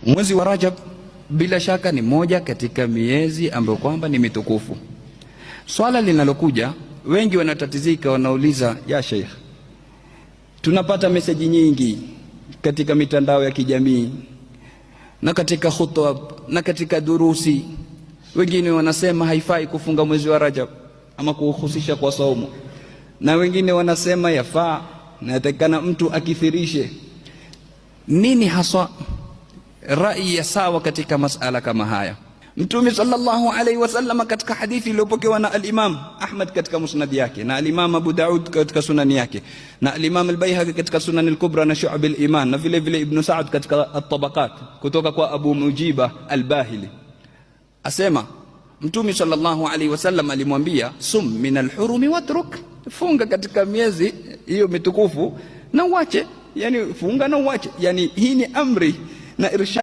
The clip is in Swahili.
Mwezi wa Rajab bila shaka ni moja katika miezi ambayo kwamba ni mitukufu. Swala linalokuja, wengi wanatatizika, wanauliza ya Sheikh, tunapata meseji nyingi katika mitandao ya kijamii na katika khutba na katika durusi, wengine wanasema haifai kufunga mwezi wa Rajab ama kuhusisha kwa saumu, na wengine wanasema yafaa na yatakikana mtu akithirishe. Nini haswa rai ya sawa katika masala kama haya? Mtume sallallahu alaihi wasallam katika hadithi iliyopokewa na al-Imam Ahmad katika musnad yake na al-Imam Abu Daud katika sunani yake na al-Imam al-Baihaqi katika sunan al-Kubra na Shu'ab al-Iman na vile vile Ibn Sa'd katika at-Tabaqat kutoka kwa Abu Mujiba al-Bahili asema Mtume sallallahu alaihi wasallam alimwambia, sum min al-hurumi watruk, funga katika miezi hiyo mitukufu na uache, yani funga na uache, yani hii ni amri na irshad.